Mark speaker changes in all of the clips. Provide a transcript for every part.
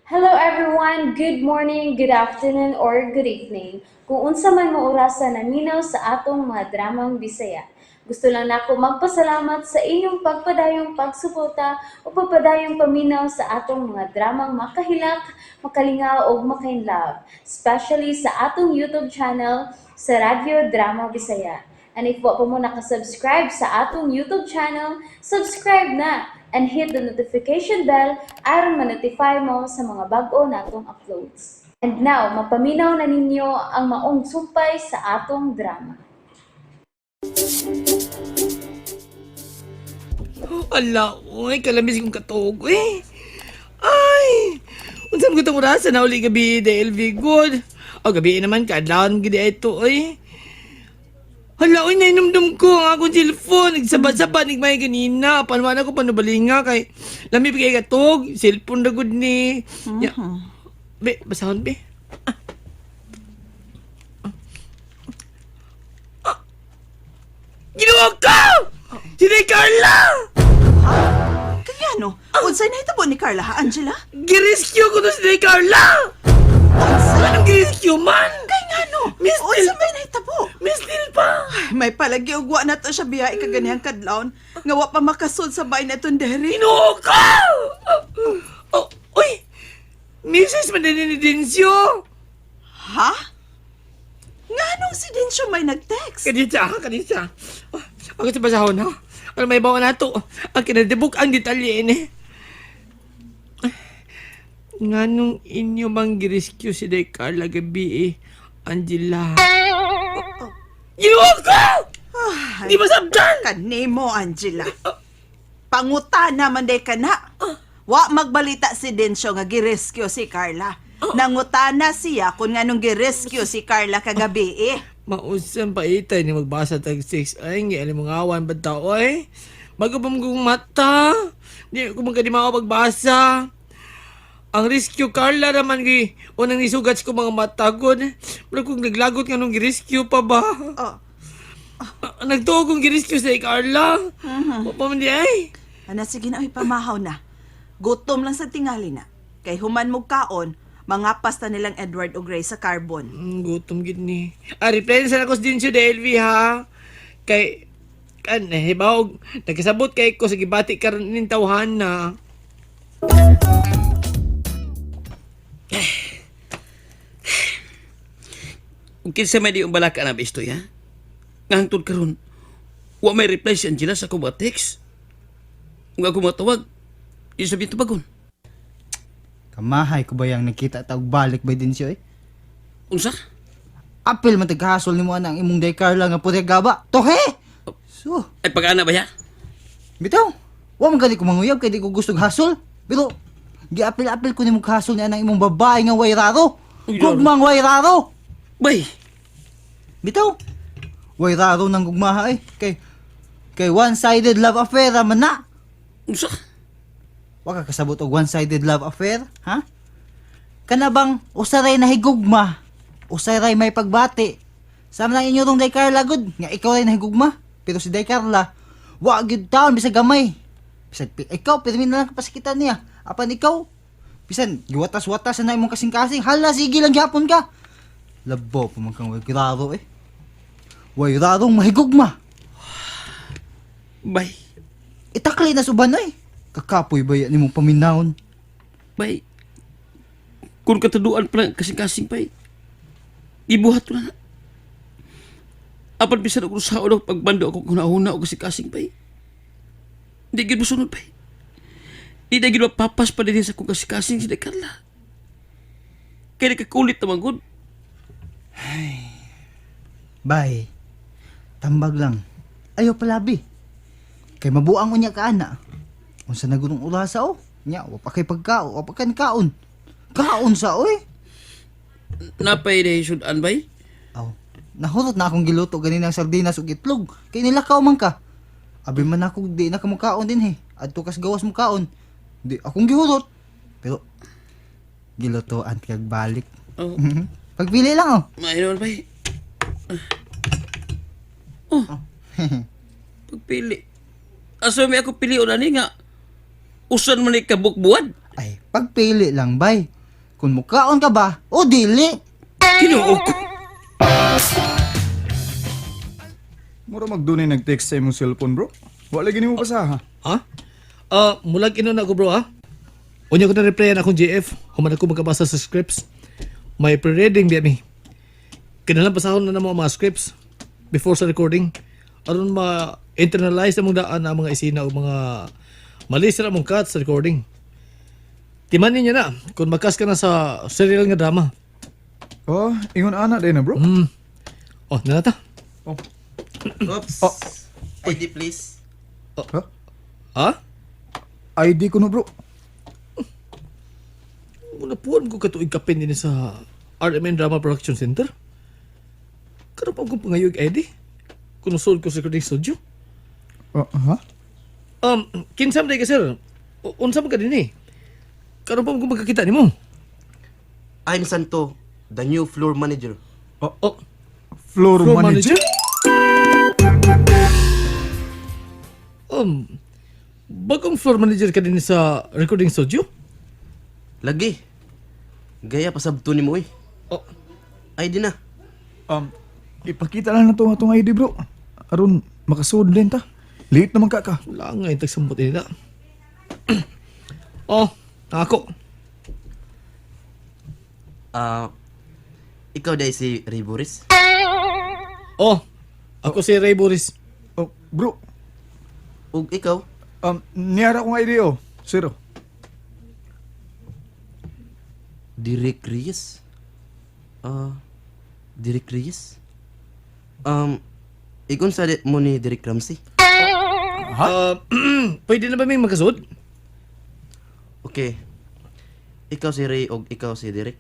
Speaker 1: Hello everyone! Good morning, good afternoon, or good evening. Kung unsa man mo orasa naminaw sa atong mga dramang Bisaya. Gusto lang nako magpasalamat sa inyong pagpadayong pagsuporta o pagpadayong paminaw sa atong mga dramang makahilak, makalingaw ug makainlove, especially sa atong YouTube channel sa Radyo Drama Bisaya. And if wa pa mo nakasubscribe sa atong YouTube channel, subscribe na and hit the notification bell aron ma-notify mo sa mga bag-o natong uploads. And now, mapaminaw na ninyo ang maong sumpay sa atong drama.
Speaker 2: Ala, uy, kalamis kong katog, eh. Ay, unsa man gutong orasa na uli gabi, DLV good. O, gabi naman, kaadlawon gidi ito, oy. Hala, uy, nainumdum ko ang akong cellphone. Nagsabad-sabad, nagmay ganina. Panuan ako, panubalinga kay lami pa kay katog. Cellphone na good ni. Ya. Be, basahon, be. Ah. Ah. Ginawa ko! Si Carla!
Speaker 3: Kaya no, unsay nahitabo ni Carla ha, Angela?
Speaker 2: Girescue ko to si Carla!
Speaker 3: Unsay?
Speaker 2: Anong girescue man?
Speaker 3: Kay nga no,
Speaker 2: Miss
Speaker 3: unsa may nahitabo?
Speaker 2: Miss Lil pa!
Speaker 3: Ay, may palagi og wa na to siya biya ikaganihang kadlawon nga wa pa makasud sa bahay na itong deri.
Speaker 2: Ginoo ka! Oh, uy! Mrs. Manini ni Dencio!
Speaker 3: Ha? Nga nung si Dencio may nag-text?
Speaker 2: Kaditsa, ha? Kaditsa. Oh, ako sa basahon, ha? Ano may bawa na to? Ang kinadibok ang detalye ini. Nga nung inyo mang girescue si Day Carla gabi eh, Angela. Ginoo ka!
Speaker 3: Ay,
Speaker 2: Di ba sabtan?
Speaker 3: kanimo, Angela. Panguta naman day ka na. Wa magbalita si Dencio nga girescue si Carla. Nangutana siya kung nga nung girescue si Carla kagabi eh.
Speaker 2: Mausan pa itay ni magbasa tag 6. Ay, ngi alam mga awan ba tao ay? Bago pa mong mata. Di ko man kadima ako pagbasa. Ang rescue Carla raman gi unang nisugat ko mga mata gud. Murag kong naglagot nga nung gi-rescue pa ba?
Speaker 3: Oh,
Speaker 2: Ah, nagtuo kong gi-rescue sa Carla. Wa pa man di ay.
Speaker 3: Ana, sige na, ay pamahaw na. Gutom lang sa tingali na. Kay human mo kaon, mga pasta nilang Edward o Gray sa carbon.
Speaker 2: Gutom gid ni. Ah, reply na sana ko sa Dinso de LV ha. Kay kan eh, hibaw nagkasabot kay ko sa gibati karon ning tawhan na.
Speaker 4: Kung kinsa may di ang balaka na bisto ya? Nga hangtod karon, wa may reply si Angela sa akong mga text. Kung ako matawag, di sabihin tubagon.
Speaker 5: Kamahay ko ba yang nakita ta og balik ba din siya eh?
Speaker 4: Unsa?
Speaker 5: Apil man taghasol nimo ana ang imong day Carla nga putya gaba. Tohe! So,
Speaker 4: Ay pag-ana ba ya?
Speaker 5: bitaw. Wa man gani ko manguyab kay di ko gusto hasol. Pero giapil-apil ko nimo hasol ni anang imong babae nga way raro.
Speaker 4: Uy,
Speaker 5: Gugmang way raro.
Speaker 4: Bay,
Speaker 5: Bitaw. Way raro nang gugmaha eh. Kay kay one-sided love affair ra man na.
Speaker 4: unsa?
Speaker 5: Wa ka kasabot og one-sided love affair, ha? Kana bang usaray nahigugma, usaray may pagbati. Sama lang inyo tong Day Carla gud, nga ikaw ray nahigugma. Pero si Day Carla, wa gyud taon bisag gamay. Bisag ikaw pirmi na lang kapasakitan niya. Apan ikaw, bisan giwatas-watas na imong kasing-kasing, hala sige lang gyapon ka. Labo pa man kang way raro eh. Way rarong mahigugma.
Speaker 4: Bay,
Speaker 5: Itakli na suban oy. Kakapoy ba yan imong paminawon?
Speaker 4: bay. Kung katuduan pa lang kasing-kasing bay, ibuhat ko na na. Apan bisan ako sa ulo, pagbando ako kung nauna o kasing-kasing bay. Hindi gid mosunod bay. Di na gid mapapas pa din sa akong kasing-kasing si Carla. Kaya nagkakulit naman gud.
Speaker 5: Bay, tambag lang. Ayaw palabi. Kay mabuang unya ka ana. Unsa na gunong urasa oh? Nya, wa pa kay pagkao, wa pa kan kaon. Kaon sa oy.
Speaker 4: Napay dahil sudan bay.
Speaker 5: Aw, nahurot na akong giluto ganinang sardinas ug itlog. Kay nilakaw man ka. Abi man ako di na ka kaon din he. Adto kas gawas mo kaon. Di akong gihurot. Pero gilutoan kag balik.
Speaker 4: Oh,
Speaker 5: Pagpili lang oh.
Speaker 4: mayroon bay. Oh. Pagpili. Asa may ako pili ani nga usan man ni kabukbuan.
Speaker 5: Ay, pagpili lang bay. Kung mukaon ka ba o dili.
Speaker 2: Ginoo ko.
Speaker 6: Mura magdunay nag-text sa imong cellphone, bro. Wala lagi nimo basaha.
Speaker 2: Ha? Ah, mulag ino na ako, bro, ha? Unya ko na replyan akong GF. Human ako magkabasa sa scripts. May pre-reading di mi. Kinalang basahon na namo ang mga scripts before sa recording. Aron ma-internalize na mong daan ang mga isina o mga mali sila mong cut sa recording. Timanin niya na kung makas ka na sa serial nga drama.
Speaker 6: Oh, ingon ana day na, bro.
Speaker 2: Oh, nanata.
Speaker 6: Oh.
Speaker 7: Oops.
Speaker 6: Oh.
Speaker 7: ID please.
Speaker 6: Huh?
Speaker 2: Ha?
Speaker 6: ID ko no, bro.
Speaker 2: Muna puan ko katuig kapin din sa RMN Drama Production Center. Karon pa akong pangayog ID. Kung nasulod ko sa recording studio.
Speaker 6: Oh, ha?
Speaker 2: Kinsam day ka, sir. Unsa man ka din eh. Karon pa akong magkakita nimo.
Speaker 7: I'm Santo, the new floor manager.
Speaker 6: Oh,
Speaker 2: Oh,
Speaker 6: floor,
Speaker 2: floor
Speaker 6: manager?
Speaker 2: manager? Bagong floor manager ka din sa recording studio?
Speaker 7: Lagi. Gaya pasabto ni mo eh.
Speaker 2: Oh,
Speaker 7: ID na.
Speaker 6: Ipakita lang na to atong ID, bro. Aron makasuod din ta. Late naman ka ka.
Speaker 2: Wala nga yung tagsambot nila. Oh, ako.
Speaker 7: Ah, ikaw dahil si Ray Boris?
Speaker 2: Oh, ako si Ray Boris.
Speaker 6: Oh, bro.
Speaker 7: Ug ikaw?
Speaker 6: Niyara kong ID oh. Zero.
Speaker 7: Derek Reyes? Ah, Derek Reyes? Ikon sa mo ni Derek Ramsey?
Speaker 2: Ha? Pwede na ba may magkasud?
Speaker 7: Okay. Ikaw si Ray og ikaw si Derek.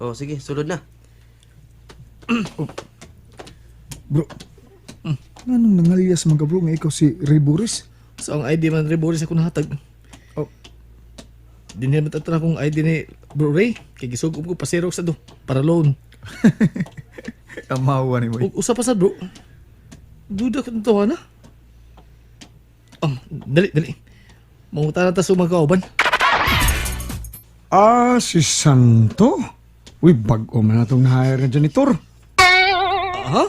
Speaker 7: Oh, sige, sulod na.
Speaker 6: Bro. Nganong nangalyas man ka, bro, nga ikaw si Ray Boris?
Speaker 2: So, ang ID man Ray Boris ako nahatag.
Speaker 6: Oh,
Speaker 2: Di nila matatara kung ID ni Bro Ray. Kay gisugob ko pasero sa do. Para loan.
Speaker 6: Amawa ni mo.
Speaker 2: Ug usa pa sa bro. Duda ko nito na. Dali, dali. Manguta na ta sa mga kauban.
Speaker 8: Ah, si Santo. Uy, bago man na itong na-hire na janitor.
Speaker 2: Ha?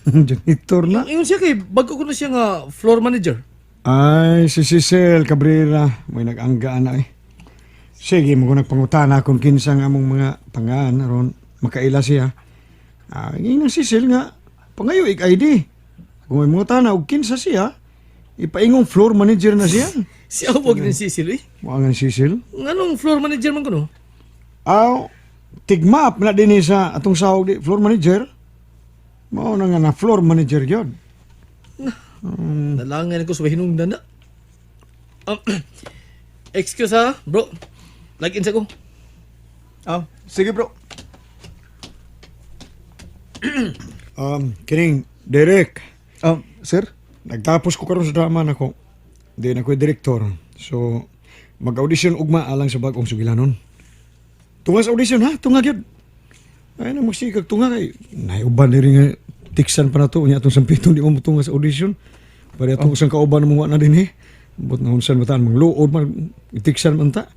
Speaker 8: Janitor na.
Speaker 2: Ingon siya kay bago ko na siya nga floor manager.
Speaker 8: Ay, si Cecil Cabrera. May nag-anggaan na eh. Sige, mo nagpangutana kung kinsa nga among mga pangaan aron makaila siya. Ah, ingnan Cecil nga pangayo ik ID. Kung may mangutana og kinsa siya, ipaingong floor manager na siya.
Speaker 2: Si Awag din si Cecil eh.
Speaker 8: Mao nga ni Cecil.
Speaker 2: Nganong floor manager man ko no?
Speaker 8: Aw, tigmaap na din eh sa atong sahog di floor manager. Mao na nga na floor manager gyud.
Speaker 2: Nalangan ko sa hinungdan na. Excuse ha, bro. Lagin sa ko.
Speaker 6: Ah, sige, bro.
Speaker 8: Kining Derek,
Speaker 6: Sir?
Speaker 8: Nagtapos ko karon sa drama nako. Di na ko'y direktor. So, mag-audition ugma alang sa bagong sugilanon. Tunga sa audition ha, tunga gyud. Ay na magsikag tunga kay naiuban diri nga tiksan pa na to unya atong sampitong di mo motunga sa audition. Pare atong usang kauban mo na din eh. Ambot na unsan bataan mangluod man itiksan man ta.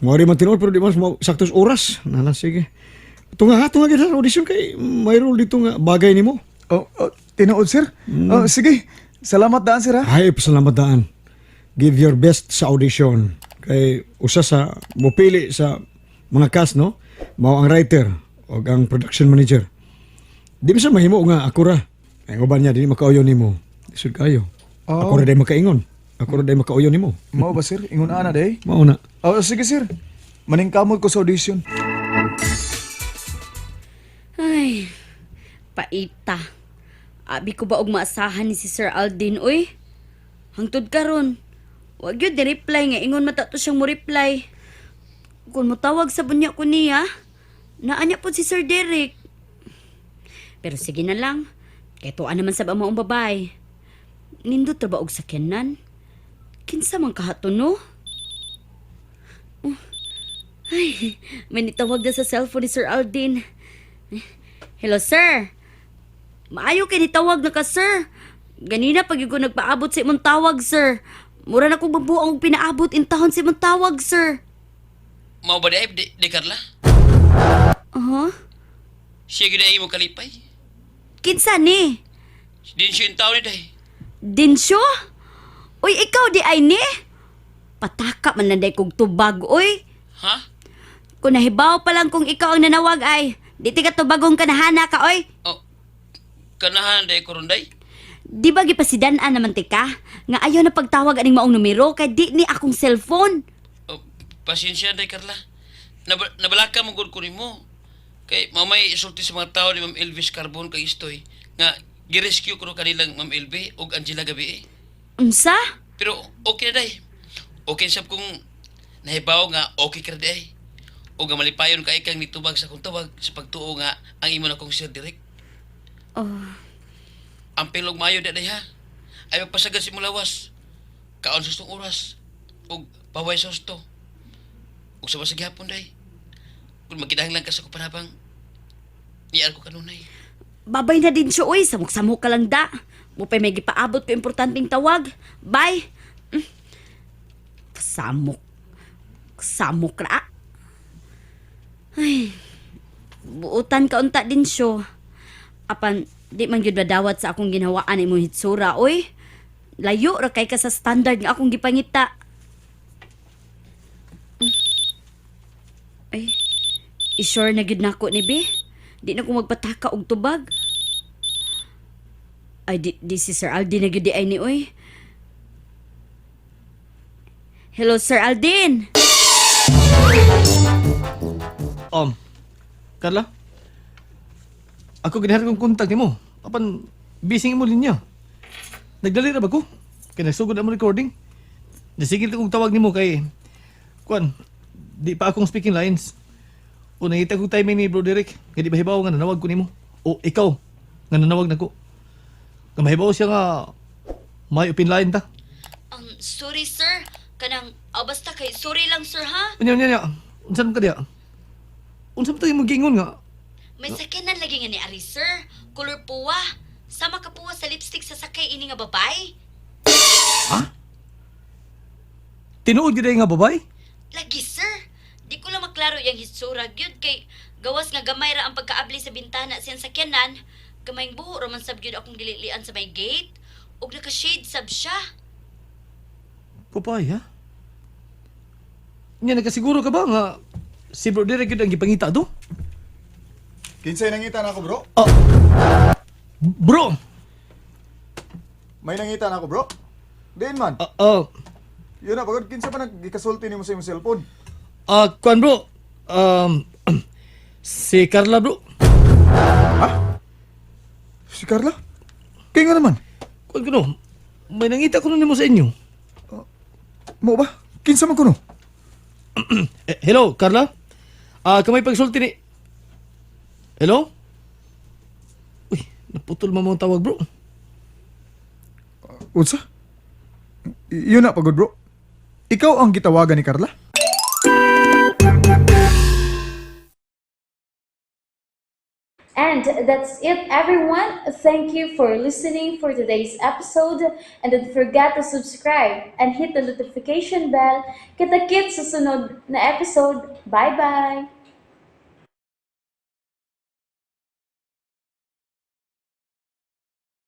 Speaker 8: Mao man tinuod pero di man mo sakto sa oras. Nala sige. Tunga ha, tunga gyud sa audition kay mayroon dito nga bagay nimo.
Speaker 6: Oh, oh, tinuod, sir? Oh, sige. Salamat daan, sir, ha?
Speaker 8: Ay, pasalamat daan. Give your best sa audition. Kay usa sa mupili sa mga cast, no? Mao ang writer o ang production manager. Di man sa mahimo nga ako ra. Ay uban niya di makauyo nimo. Isud kayo.
Speaker 6: Oh.
Speaker 8: Ako ra day makaingon. Ako ra day makauyo nimo.
Speaker 6: Mao ba, sir? Ingon ana day.
Speaker 8: Mao na.
Speaker 6: Oh, sige, sir. Maningkamot ko sa audition.
Speaker 9: Ay, paita. Abi ko ba og maasahan ni si Sir Aldin, oy? Hangtod karon. Wag yun di-reply nga ingon mata to siyang mo reply. Kung motawag sa bunya ko niya, naa niya po si Sir Derek. Pero sige na lang. Kay tuwa naman sa maong babae. Nindot ra ba og sakyanan? Kinsa man kahaton no? Oh, ay, may nitawag na sa cellphone ni Sir Aldin. Hello, sir. Maayo kay nitawag na ka, sir. Ganina pag ko nagpaabot sa imong tawag, sir. Mura na kong mabuang og pinaabot in taon sa imong tawag, sir.
Speaker 4: Mao ba di ay, di Carla?
Speaker 9: Huh?
Speaker 4: Siya gyud ay imo kalipay.
Speaker 9: Kinsa ni?
Speaker 4: Si Densyo yung tao ni day.
Speaker 9: Dinsyo? Uy, ikaw di ay ni? Pataka man lang day kog tubag, uy.
Speaker 4: Ha?
Speaker 9: Kung nahibaw pa lang kung ikaw ang nanawag ay, di ti ka tubagong kanahana ka, oy.
Speaker 4: Oh, kanahan day ko ron day.
Speaker 9: Di ba gipasidan-an naman ti ka? Nga ayaw na pagtawag aning maong numero kay di ni akong cellphone.
Speaker 4: Oh, pasensya day Carla. Nabalaka mo gud ko nimo. Kay mamay isulti sa mga tao ni Ma'am Elvis Carbon kay Istoy nga girescue ko kanilang Ma'am LV ug Angela gabi eh.
Speaker 9: Unsa?
Speaker 4: Pero okay na day. Okay sab kung nahibaw nga okay ka ra day. O nga malipayon kay kang nitubag sa akong tawag sa pagtuo nga ang imo na kong sir direct.
Speaker 9: Oh,
Speaker 4: Ang pilog maayo day ha. Ay magpasagad si mulawas. Kaon sa ustong oras. Ug paway sa usto. Ug sa basig gihapon day. Kung magkinahanglan ka sa kupanabang, niar ko kanunay.
Speaker 9: Babay na din siya, oy. Samok-samok ka lang da. Mupay may gipaabot ko importanteng tawag. Bye. Samok. Samok ra. Ay. Buutan ka unta din siya. Apan, di man gyud madawat sa akong ginhawaan imong hitsura, oy. Layo ra kay ka sa standard nga akong gipangita. Ay, i-sure na gyud nako ni be. Di na ko magpataka og tubag. Ay, di si Sir Aldin na gyud di ay ni oy. Hello, Sir Aldin.
Speaker 2: Carla? Ako ginahan kong kontak nimo. Apan busy mo linya. Nagdali ra ba ko? Kay nagsugod ang recording. Nasigil kong tawag nimo kay kuan, di pa akong speaking lines. O nangita kong timing ni Bro Derek. Kay di ba hibaw nga nanawag ko nimo? O ikaw nga nanawag nako. Nga mahibaw siya nga may open line ta.
Speaker 9: Sorry, sir. Kanang, oh, basta kay, sorry lang, sir, ha?
Speaker 2: Unya unya unya. Unsa man ka diya? Unsa man to imong giingon nga?
Speaker 9: May sakyanan lagi nga ni Ari, sir. Color puwa. Sama ka puwa sa lipstick sa sakay ini nga babay.
Speaker 2: Tinuod gyud ay nga babay?
Speaker 9: Lagi, sir. Di ko lang maklaro yung hitsura. Gyud kay gawas nga gamay ra ang pagkaabli sa bintana siyang sakyanan. Gamayng buho ra man sab gyud akong gililian sa may gate. Ug naka-shade sab siya.
Speaker 2: Pupay, ha? Nya, nakasiguro ka ba nga si Bro Derek yun ang gipangita do?
Speaker 6: Kinsay nangita na ako, bro?
Speaker 2: Oh. Bro!
Speaker 6: May nangita na ako, bro? Diin man. Yun na, pagod kinsa pa nagikasulti nimo sa imong cellphone.
Speaker 2: Kuan bro. Si Carla bro.
Speaker 6: Si Carla? Kaya nga naman.
Speaker 2: Kuan kuno. May nangita ko nimo sa inyo.
Speaker 6: Mo ba? Kinsa man kuno?
Speaker 2: Eh, hello, Carla? Kamay pagsulti ni. Hello? Uy, naputol mo ang tawag bro.
Speaker 6: Unsa? Yun na, pagod bro. Ikaw ang gitawagan ni Carla?
Speaker 1: And that's it, everyone. Thank you for listening for today's episode. And don't forget to subscribe and hit the notification bell. Kita-kits sa sunod na episode. Bye-bye!